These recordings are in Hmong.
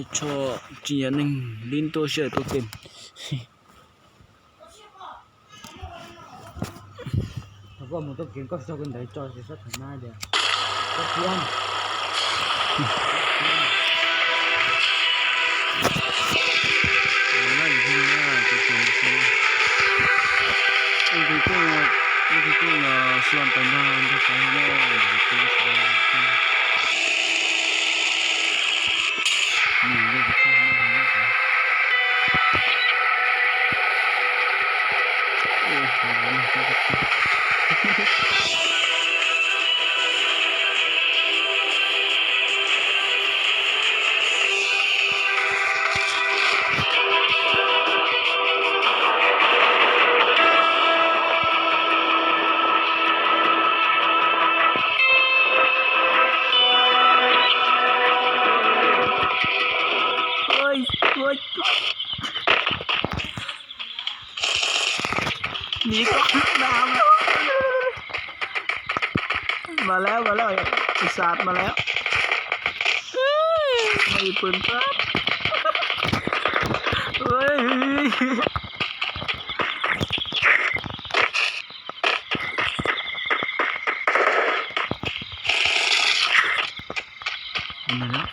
Tsho tsis yog neeg li tuaj sij hawm tuaj kem. Koj mus tuaj kem koj tso ntawd tso tsis sab tham na tias.มาแล้ว มาแล้ว ไอ้สัตว์ มาแล้ว ไม่ปืนครับ เฮ้ย มาแล้ว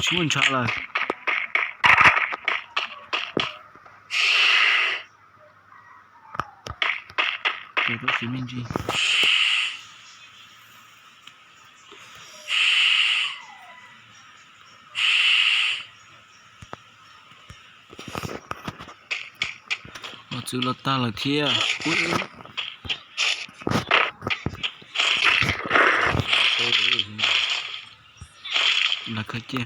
Tsis muaj ntshav lawm. Tus tub siv me ntsis. Ua txwv los tag lawm thiab. Lawv khav cia.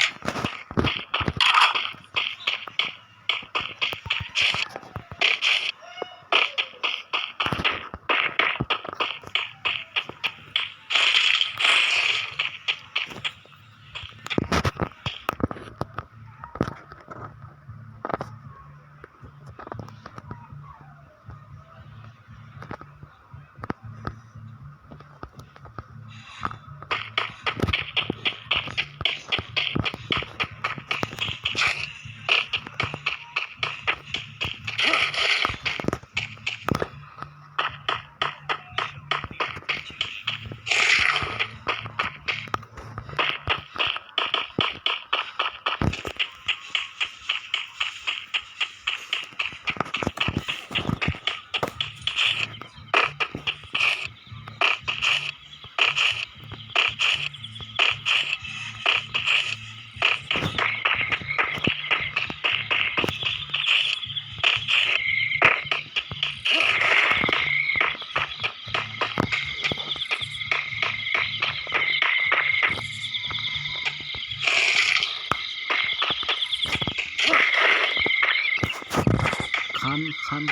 Khab, khab.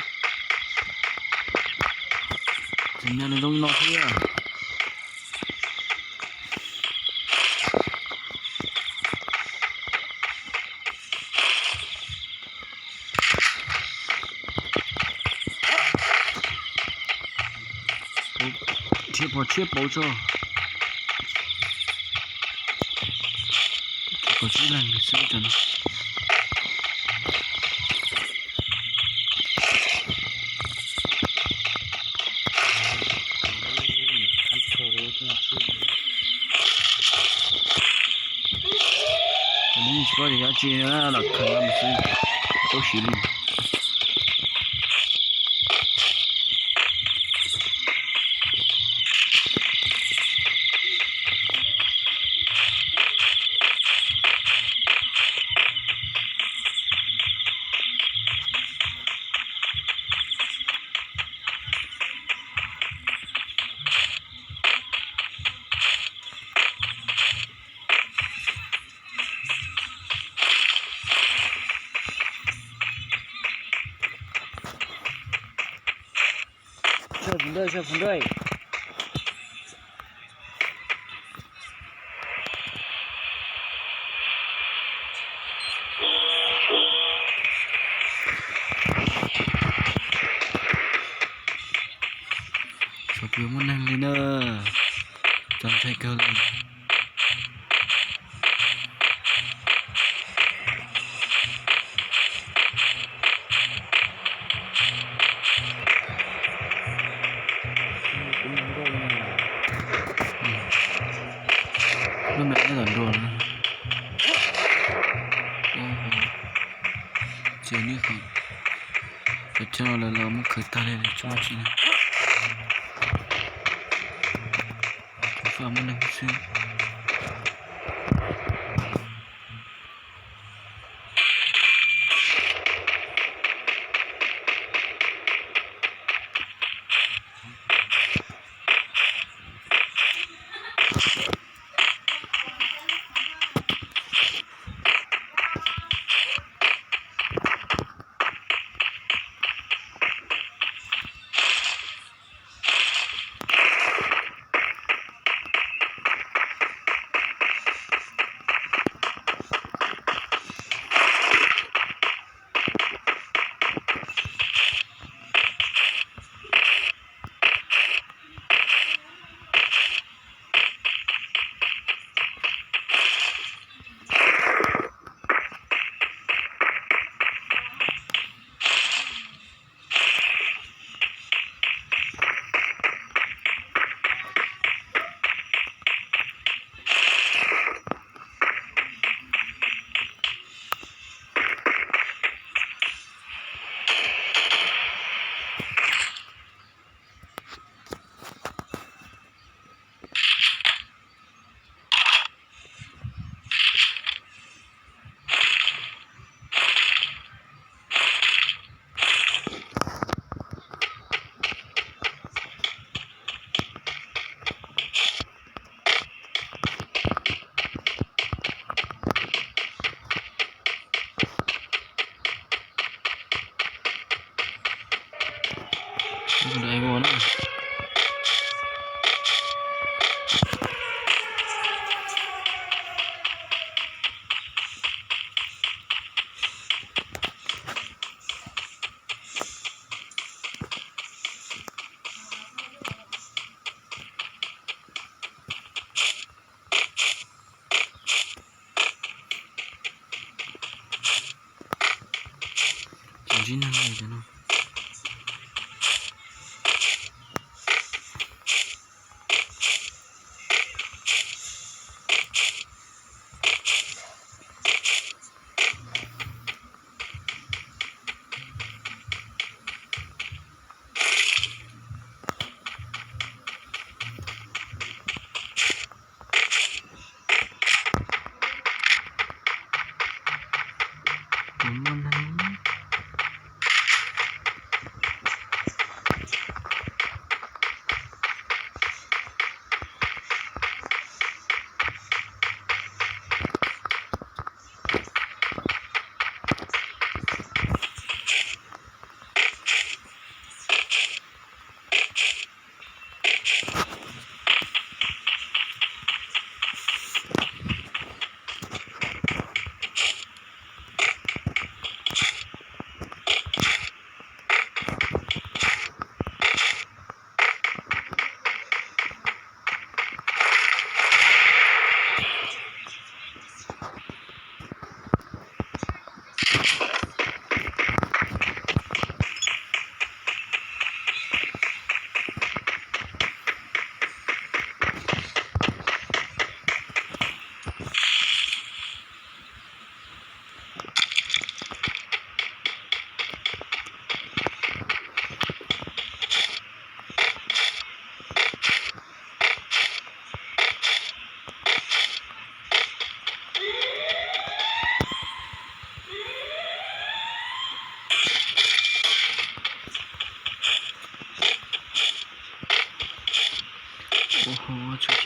Tseem nyob nws zoo li no thiab. Ua tshiab pauv tso. Tsib leeg xwb no. Tsis paub yog dab tsi, lam khaws los xwb, tau siv li. Tsis pub muaj neeg li na, txaus ntshai kawg li. Lub me nyob tom nruas no. Tsis, cov chaw no lawv los muab khaws tag li, tsis muaj tsi na. Faj muaj neeg xwb. Tsis ntsib neeg li cov no. Kuv muaj neeg.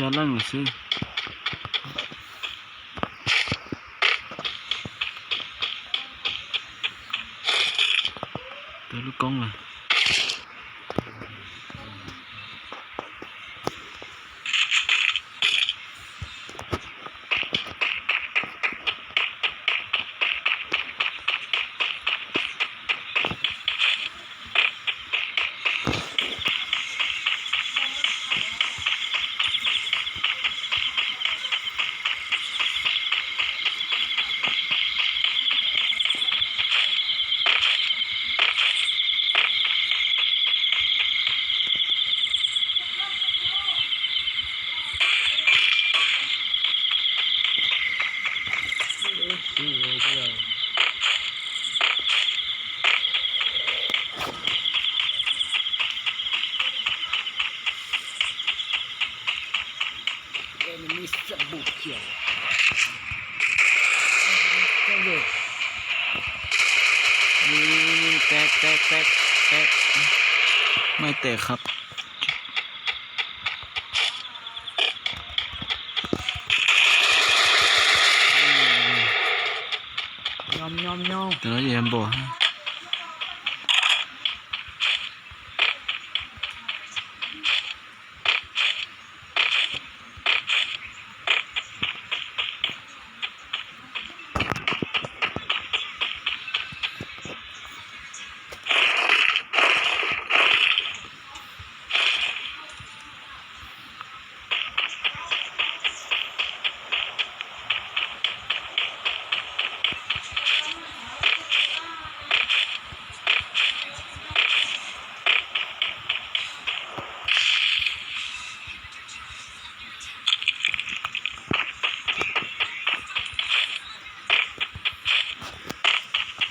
Xya leej lawm xwb. Tawm lub koob lawm. Peb, peb, peb, peb. Maj tes qhov. Nyob nyob nyob. Tus no yog npua.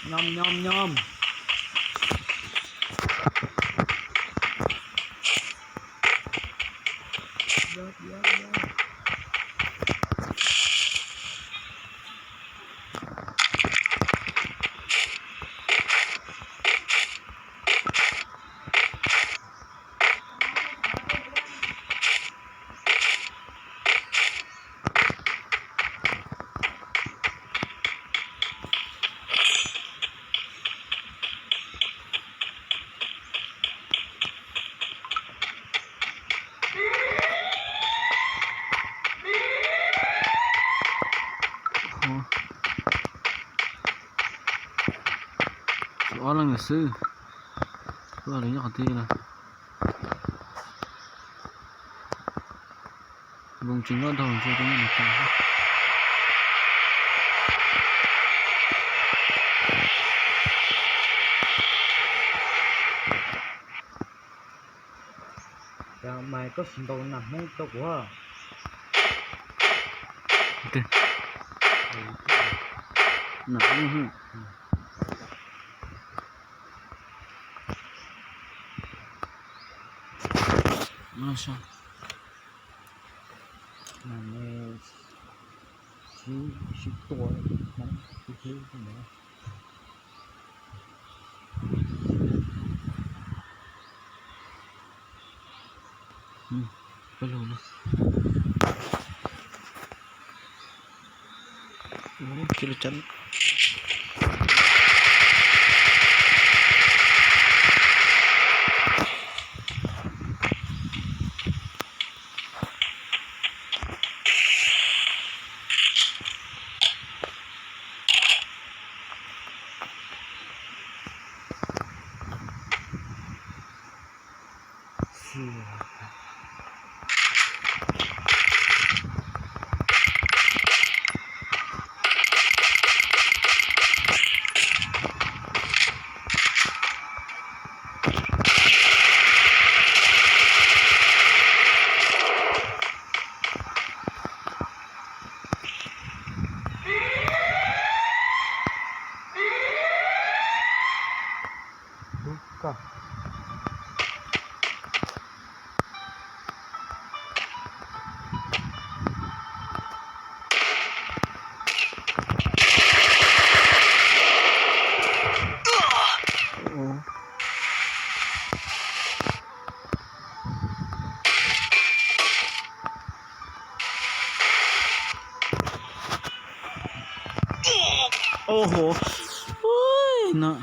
Nyob nyob nyob. Ob leeg xwb, ob leeg nyob qhov twg na. Npoo tsis nyob dhau ntsia rau nej tas. Mas koj sim ntaus nas Hmoob rau kuv. Nas Hmoob. Sib, sib tua Hmoob sib hlub no. Pab lug no. Tsis lug cov. Ua hauv no.